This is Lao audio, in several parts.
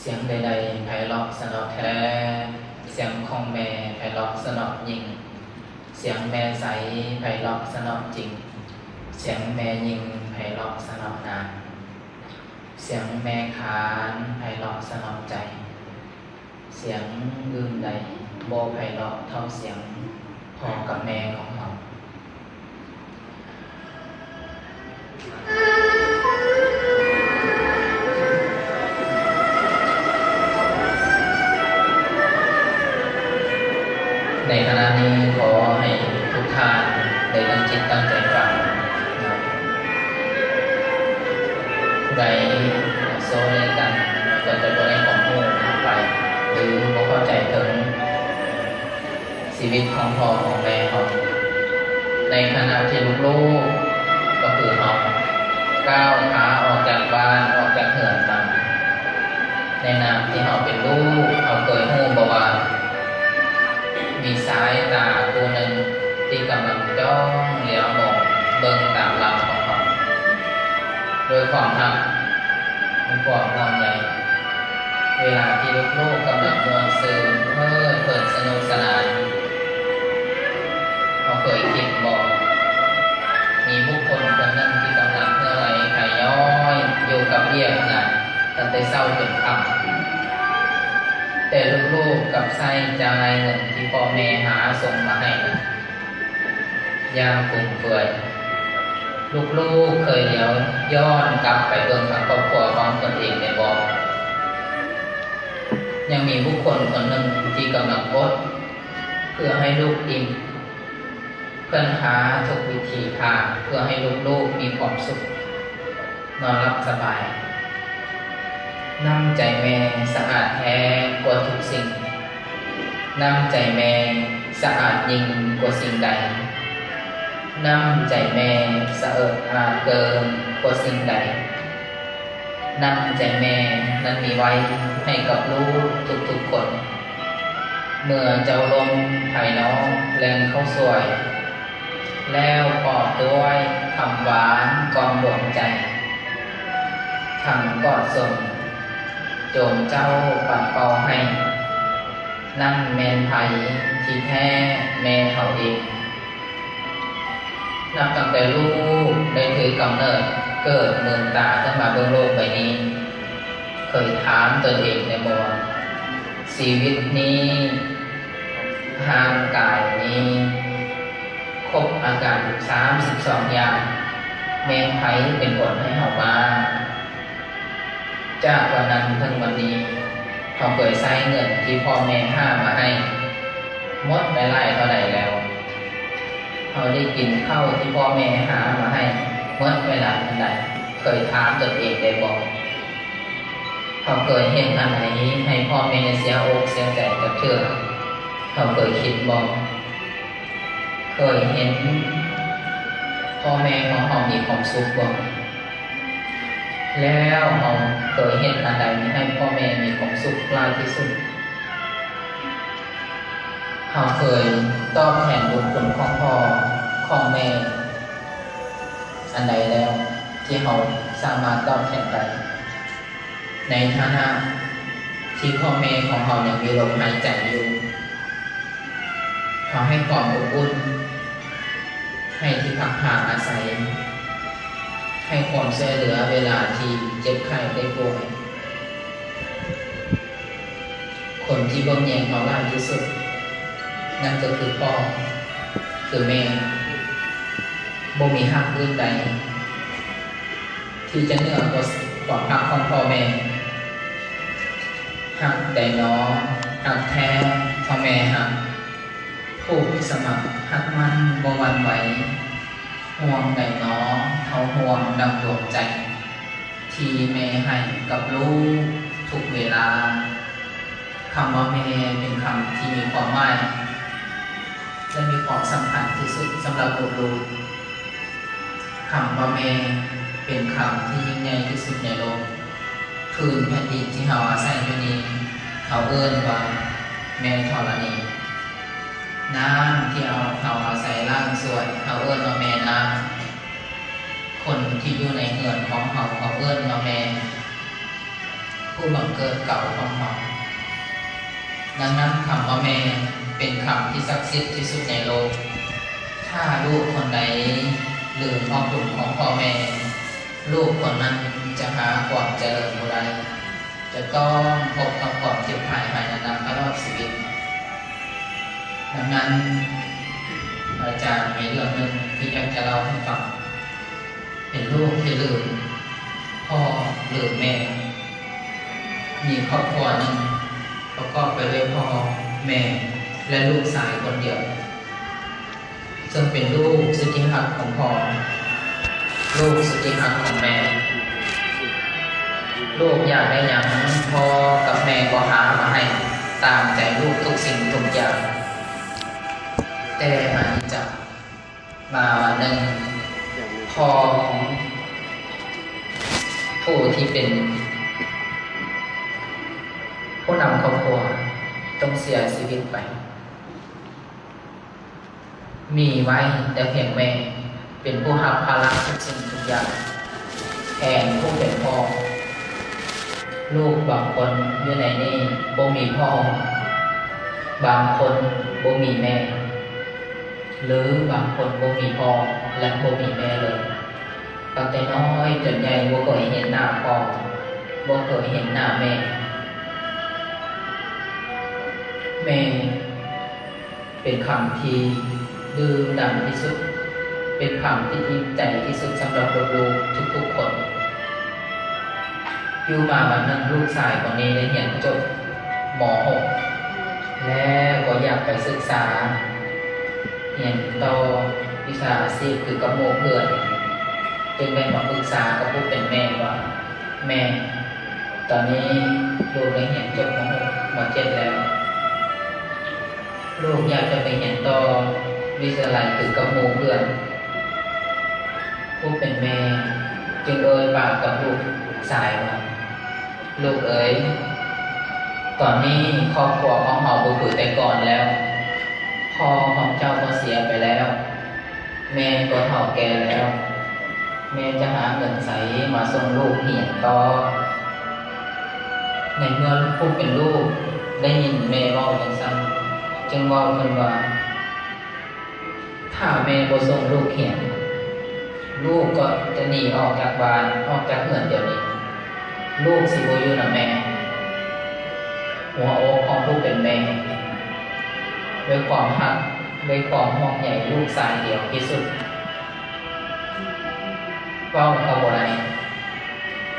ສຽງໃດໆໄພເລາະສະເນາະແທ້, ສຽງຂອງແມ່ໄພເລາະສະເນາະຍິ່ງ, ສຽງແມ່ໃສໄພເລາະສະເນາະຈິງ, ສຽງແມ່ຍິງໄພເລາະສະເນາະນາ, ສຽງແມ່ຂານໄພເລາະສະເນາະໃຈ. ສຽງອື່ນໃດບໍ່ໄພເລາະເທົ່າສຽງພໍ່ກັບແມ່ຂອງເຮົາ. ໃນຂະນະນີ້ ຂໍໃຫ້ທຸກທ່ານໄດ້ຕັ້ງຈິດຕັ້ງໃຈຟັງ. ຜູ້ໃດໂຊເລກັນ ກໍຈະບໍ່ໄດ້ຄວາມຮູ້ນຳໄປ ຫຼື ບໍ່ເຂົ້າໃຈເຖິງຊີວິດຂອງພໍ່ຂອງແມ່ເຮົາ. ໃນຂະນະທີ່ລູກໆ ກໍຄືເຮົາ ກ້າວຂາອອກຈາກບ້ານ ອອກຈາກເຮືອນມາ, ໃນນາມທີ່ເຮົາເປັນລູກ, ເຮົາເຄີຍຮູ້ບໍ່ວ່າ ມີສາຍຕາຜູ້ໜຶ່ງທີ່ກຳລັງຈ້ອງຫຼຽວມອງເບິ່ງຕາມຫຼັງຂອງເຮົາ ດ້ວຍຄວາມຮັກ ດ້ວຍຄວາມຫ່ວງໃຍ? ເວລາທີ່ລູກໆກຳລັງມ່ວນຊື່ນເພີດເພີນສະໜຸກສະໜານ, ເຮົາເຄີຍຄິດບໍ່ ມີບຸກຄົນຄົນໜຶ່ງທີ່ກຳລັງເຫື່ອໄຫຼໄຫຍ້ອຍຢູ່ກັບວຽກງານ ຕັ້ງແຕ່ເຊົ້າຈົນຄ່ຳ, ແຕ່ລູກໆກັບໃຊ້ຈ່າຍເງິນທີ່ພໍ່ແມ່ຫາສົ່ງມາໃຫ້ນັ້ນຢ່າງຟຸມເຟືອຍ. ລູກໆເຄີຍຫຼຽວຍ້ອນກັບໄປເບິ່ງທາງຄອບຄົວຂອງຕົນເອງແດ່ບໍ່? ຍັງມີບຸກຄົນຄົນໜຶ່ງທີ່ກຳລັງອົດເພື່ອໃຫ້ລູກອີ່ມ, ເພື່ອຫາທຸກວິທີທາງເພື່ອໃຫ້ລູກໆມີຄວາມສຸກ ນອນຫຼັບສະບາຍ. ນ້ຳໃຈແມ່ສະອາດແທ້ກວ່າທຸກສິ່ງ. ນ້ຳໃຈແມ່ສະອາດຍິ່ງກວ່າສິ່ງໃດ. ນ້ຳໃຈແມ່ສະເອີດອາດເກີນກວ່າສິ່ງໃດ. ນ້ຳໃຈແມ່ນັ້ນມີໄວ້ໃຫ້ກັບລູກທຸກໆຄົນ. ເມື່ອເຈົ້າລົ້ມໃຜນ້ອງແລ່ນເຂົ້າຊ່ວຍ ແລ້ວປອບດ້ວຍຄຳຫວານກ່ອມດວງໃຈ, ທັງກອດສົມໂຈມເຈົ້າປັດເປົ່າໃຫ້, ນັ້ນແມ່ນໃຜທີ່ແທ້ແມ່ເຮົາເອງ. ນັບຕັ້ງແຕ່ລູກໄດ້ຖືກຳເນີດເກີດເມືອນຕາຂຶ້ນມາເບິ່ງໂລກໃບນີ້, ເຄີຍຖາມຕົນເອງແດ່ບໍ່ວ່າ ຊີວິດນີ້, ຮ່າງກາຍນີ້, ຄົບອາການສາມສິບສອງຢ່າງ, ແມ່ນໃຜເປັນຄົນໃຫ້ເຮົາມາ? ຈາກວັນນັ້ນເຖິງວັນນີ້, ເຮົາເຄີຍໃຊ້ເງິນທີ່ພໍ່ແມ່ຫາມາໃຫ້ໝົດໄປຫຼາຍເທົ່າໃດແລ້ວ? ເຮົາໄດ້ກິນເຂົ້າທີ່ພໍ່ແມ່ຫາມາໃຫ້ໝົດເວລາເທົ່າໃດ? ເຄີຍຖາມຕົນເອງໄດ້ບໍ່? ເຮົາເຄີຍເຮັດອັນໃດໃຫ້ພໍ່ແມ່ເສຍອົກເສຍໃຈຈັກເທື່ອ? ເຮົາເຄີຍຄິດບໍ່? ເຄີຍເຫັນພໍ່ແມ່ຂອງເຮົາມີຄວາມສຸກບໍ່? ແລ້ວເຮົາເຄີຍເຮັດອັນໃດໃຫ້ພໍ່ແມ່ມີຄວາມສຸກຫຼາຍທີ່ສຸດ? ເຮົາເຄີຍຕອບແທນບຸນຄຸນຂອງພໍ່ຂອງແມ່ອັນໃດແລ້ວ ທີ່ເຮົາສາມາດຕອບແທນໄດ້? ໃນຖານະທີ່ພໍ່ແມ່ຂອງເຮົາຍັງມີລົມຫາຍໃຈຢູ່, ເຮົາໃຫ້ຄວາມອົບອຸ່ນ, ໃຫ້ທີ່ພັກພາອາໄສ, ໃຫ້ຄວາມຊ່ວຍເຫຼືອເວລາທີ່ເຈັບໄຂ້ໄດ້ປ່ວຍ. ຄົນທີ່ເບິ່ງແຍງເຮົາຫຼາຍທີ່ສຸດ ນັ້ນກໍຄືພໍ່ ຄືແມ່. ບໍ່ມີຮັກອື່ນໃດ ທີ່ຈະເໜືອກວ່າຄວາມຮັກຂອງພໍ່ແມ່. ຮັກໃດນໍ ຮັກແທ້ເທົ່າແມ່ຮັກ, ຜູກສະໝັກຮັກໝັ້ນບໍ່ຫວັ່ນໄຫວ. ຫ່ວງໃດນໍ ເທົ່າຫ່ວງດັ່ງດວງໃຈ ທີ່ແມ່ໃຫ້ກັບລູກທຸກເວລາ. ຄຳວ່າແມ່ເປັນຄຳທີ່ມີຄວາມໝາຍ ແລະ ມີຄວາມສຳຄັນທີ່ສຸດສຳລັບລູກໆ. ຄຳວ່າແມ່ເປັນຄຳທີ່ຍິ່ງໃຫຍ່ທີ່ສຸດໃນໂລກ. ພື້ນແຜ່ນດິນທີ່ເຮົາອາໄສຢູ່ນີ້ ເຂົາເອີ້ນວ່າແມ່ທໍລະນີ. ນ້ຳທີ່ເຮົາ ເຮົາອາໄສລ້າງສວນ ເຮົາເອີ້ນວ່າແມ່ນ້ຳ. ຄົນທີ່ຢູ່ໃນເຮືອນຂອງເຮົາ ເຂົາເອີ້ນວ່າແມ່ ຜູ້ບັງເກີດເກົ່າຂອງເຮົາ. ດັ່ງນັ້ນ, ຄຳວ່າແມ່ເປັນຄຳທີ່ສັກສິດທີ່ສຸດໃນໂລກ. ຖ້າລູກຄົນໃດລືມຮອດບຸນຂອງພໍ່ແມ່, ລູກຄົນນັ້ນຈະຫາຄວາມຈະເລີນບໍ່ໄດ້, ຈະຕ້ອງພົບກັບຄວາມເຈັບພາຍໄຮ້ນານຕະຫຼອດຊີວິດ. ດັ່ງນັ້ນ, ອາຈານມີເລື່ອງໜຶ່ງທີ່ຢາກຈະເລົ່າໃຫ້ຟັງ. ເປັນລູກທີ່ລືມພໍ່ລືມແມ່. ມີຄອບຄົວໜຶ່ງປະກອບໄປດ້ວຍພໍ່, ແມ່ ແລະ ລູກຊາຍຄົນດຽວ, ເຊິ່ງເປັນລູກສຸດທີ່ຮັກຂອງພໍ່, ລູກສຸດທີ່ຮັກຂອງແມ່. ລູກຢາກໄດ້ຫຍັງ, ພໍ່ກັບແມ່ກໍຫາມາໃຫ້ຕາມໃຈລູກທຸກສິ່ງທຸກຢ່າງ. ແຕ່ມານີ້ຈ້າ ມາວັນໜຶ່ງ, ພໍ່ຂອງຜູ້ທີ່ເປັນຜູ້ນຳຄອບຄົວຕ້ອງເສຍຊີວິດໄປ. ມີໄວ້ແຕ່ພຽງແມ່ເປັນຜູ້ຮັບພາລະທຸກສິ່ງທຸກຢ່າງ ແທນຜູ້ເປັນພໍ່. ລູກບາງຄົນຢູ່ໃນນີ້ບໍ່ມີພໍ່, ບາງຄົນບໍ່ມີແມ່ ຫຼື ບາງຄົນບໍ່ມີພໍ່ ແລະ ບໍ່ມີແມ່ເລີຍ. ຕັ້ງແຕ່ນ້ອຍຈົນໃຫຍ່ບໍ່ເຄີຍເຫັນໜ້າພໍ່, ບໍ່ເຄີຍເຫັນໜ້າແມ່. ແມ່ ເປັນຄຳທີ່ດື່ມດ່ຳທີ່ສຸດ, ເປັນຄຳທີ່ອີງໃຈທີ່ສຸດສຳລັບລູກໆທຸກໆຄົນ. ຢູ່ມາວັນໜຶ່ງ, ລູກຊາຍຄົນນີ້ໄດ້ຮຽນຈົບ ມໍຫົກ ແລ້ວກໍຢາກໄປສຶກສາຮຽນຕໍ່ວິຊາອາຊີບຄືກັບໝູ່ເພື່ອນ, ຈຶ່ງໄດ້ມາປຶກສາກັບຜູ້ເປັນແມ່ວ່າ, ແມ່, ຕອນນີ້ລູກໄດ້ຮຽນຈົບ ມໍຫົກ ມໍເຈັດ ແລ້ວ. ລູກຢາກຈະໄປຮຽນຕໍ່ວິທະຍາໄລຄືກັບໝູ່ເພື່ອນ. ຜູ້ເປັນແມ່ຈຶ່ງເອີ່ຍປາກກັບລູກຊາຍວ່າ, ລູກເອີຍ, ຕອນນີ້ຄອບຄົວຂອງເຮົາບໍ່ຄືແຕ່ກ່ອນແລ້ວ. ພໍ່ຂອງເຈົ້າກໍເສຍໄປແລ້ວ. ແມ່ກໍເຖົ້າແກ່ແລ້ວ, ແມ່ຈະຫາເງິນໃສມາສົ່ງລູກຮຽນຕໍ່? ໃນເມື່ອຜູ້ເປັນລູກໄດ້ຍິນແມ່ເວົ້າຈັ່ງຊັ້ນ, ຈຶ່ງເວົ້າຂຶ້ນວ່າ, ຖ້າແມ່ບໍ່ສົ່ງລູກຮຽນ, ລູກກໍຈະໜີອອກຈາກບ້ານ, ອອກຈາກເຮືອນດຽວນີ້. ລູກຊິບໍ່ຢູ່ນຳແມ່. ຫົວອົກຂອງຜູ້ເປັນແມ່ ດ້ວຍຄວາມຮັກ, ດ້ວຍຄວາມຫ່ວງໃຍລູກຊາຍດຽວທີ່ສຸດ, ເວົ້າກໍບໍ່ໄດ້,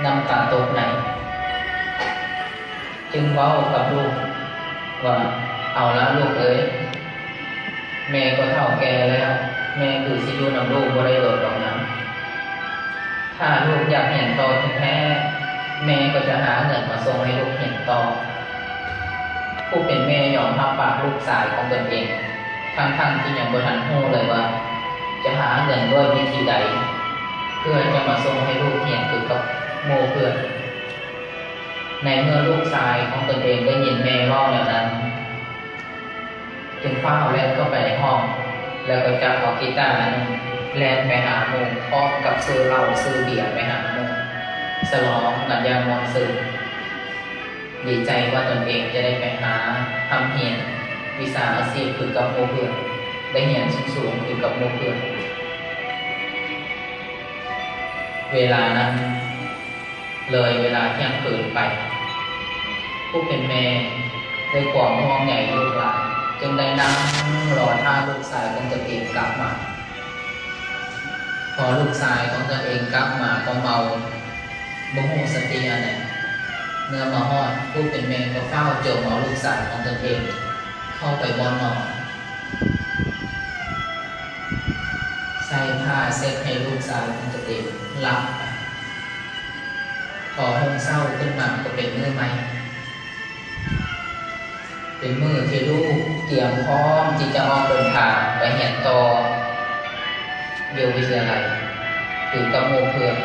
ນ້ຳຕາຕົກໃນ, ຈຶ່ງເວົ້າກັບລູກວ່າ, ເອົາລະລູກເອີຍ, ແມ່ກໍເຖົ້າແກ່ແລ້ວ, ແມ່ຄືຊິຢູ່ນຳລູກບໍ່ໄດ້ດົນດອກນະ. ຖ້າລູກຢາກຮຽນຕໍ່ແທ້ໆ, ແມ່ກໍຈະຫາເງິນມາສົ່ງໃຫ້ລູກຮຽນຕໍ່. ຜູ້ເປັນແມ່ຍອມຮັບປາກລູກຊາຍຂອງຕົນເອງ, ທັງໆທີ່ຍັງບໍ່ທັນຮູ້ເລີຍວ່າຈະຫາເງິນດ້ວຍວິທີໃດ ເພື່ອຈະມາສົ່ງໃຫ້ລູກຮຽນຄືກັບໝູ່ເພື່ອນ. ໃນເມື່ອລູກຊາຍຂອງຕົນເອງໄດ້ຍິນແມ່ເວົ້າແນວນັ້ນ, ຈຶ່ງຟ້າວແລ່ນເຂົ້າໄປໃນຫ້ອງ, ແລ້ວກໍຈັບເອົາກີຕາອັນໜຶ່ງ ແລ່ນໄປຫາໝູ່ ພ້ອມກັບຊື້ເຫຼົ້າຊື້ເບຍໄປຫາໝູ່, ສະຫຼອງກັນຢ່າງມ່ວນຊື່ນ, ດີໃຈວ່າຕົນເອງຈະໄດ້ໄປຫາຮ່ຳຮຽນວິຊາອາຊີບຄືກັບໝູ່ເພື່ອນ, ໄດ້ຮຽນສູງໆຄືກັບໝູ່ເພື່ອນ. ເວລານັ້ນ ເລີຍເວລາທ່ຽງຄືນໄປ, ຜູ້ເປັນແມ່ດ້ວຍຄວາມຫ່ວງໃຍລູກຫຼາຍ, ຈຶ່ງໄດ້ນັ່ງລໍຖ້າລູກຊາຍຂອງຕົນເອງກັບມາ. ພໍລູກຊາຍຂອງຕົນເອງກັບມາກໍເມົາ, ບໍ່ຮູ້ສະຕິອັນໃດ. ເມື່ອມາຮອດ, ຜູ້ເປັນແມ່ກໍຟ້າວໂຈມເອົາລູກຊາຍຂອງຕົນເອງເຂົ້າໄປບ່ອນນອນ, ໃສ່ຜ້າເຊັດໃຫ້ລູກຊາຍຂອງຕົນເອງຫຼັບໄປ. ພໍຮຸ່ງເຊົ້າຂຶ້ນມາກໍເປັນມື້ໃໝ່, ເປັນມື້ທີ່ລູກກຽມພ້ອມທີ່ຈະອອກເດີນທາງໄປຮຽນຕໍ່ຢູ່ວິທະຍາໄລ ຢູ່ກັບໝູ່ເພື່ອນ.